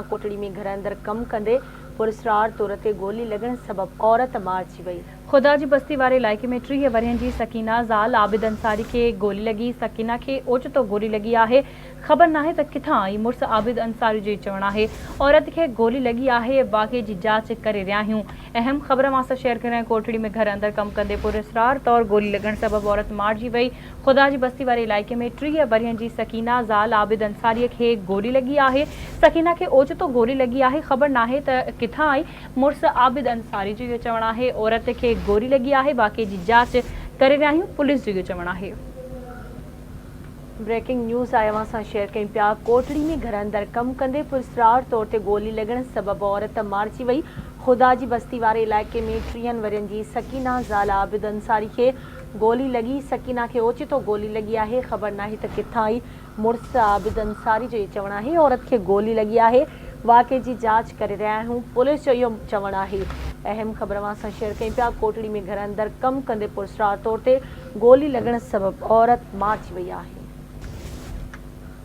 ڪوٽڙي ۾ گهر اندر ڪم ڪندي پراسرار طور تي گولي لڳڻ سبب عورت مارجي وئي. خدا جي بستي واري علائقي ۾ 30 ورهين جي سڪينه زال عابد انصاري کي گولي لڳي، سڪينه کي اوچتو گولي لڳي آهي، خبر ناهي ته ڪٿان آئي، مڙس عابد انصاري جو چوڻ آهي عورت کي گولي لڳي آهي، واقعي جي جاچ ڪري رهيا آهيون. اهم خبر اوهان سان شيئر ڪري رهيا آهيون ڪوٽڙي ۾ گهر اندر ڪم ڪندي پراسرار طور گولي لڳڻ سبب عورت مارجي وئي، خدا جي بستي واري علائقي ۾ 30 ورهين جي سڪينه زال عابد انصاري کي گولي لڳي آهي، سڪينه کي اوچتو گولي لڳي آهي، خبر ناهي ته ڪٿان آئي، مڙس عابد انصاري جو اهو چوڻ آهي عورت کي گولي لڳي آهي، واقعي جي جاچ ڪري رهيا آهيون، پوليس جو اهو چوڻ آهي. بريڪنگ نيوز آء اوهان سان شيئر ڪيون پيا ڪوٽڙي ۾ گهر اندر ڪم ڪندي پراسرار طور تي گولي لڳڻ سبب عورت مارجي وئي، خدا جي بستي واري علائقي ۾ ٽيهن ورهين جي سڪينه زال عابد انصاري کي گولي لڳي، سڪينه کي اوچتو گولي لڳي آهي، خبر ناهي ته ڪٿان آئي، مڙس عابد انصاري جو اهو چوڻ آهي عورت کي گولي لڳي آهي، واقعي جي جاچ ڪري رهيا آهيون، پوليس جو اهو چوڻ آهي. اهم خبر اوهان سان شيئر ڪيون پيا، ڪوٽڙي ۾ گهر اندر ڪم ڪندي پراسرار طور تي گولي لڳڻ سبب عورت مارجي وئي آهي.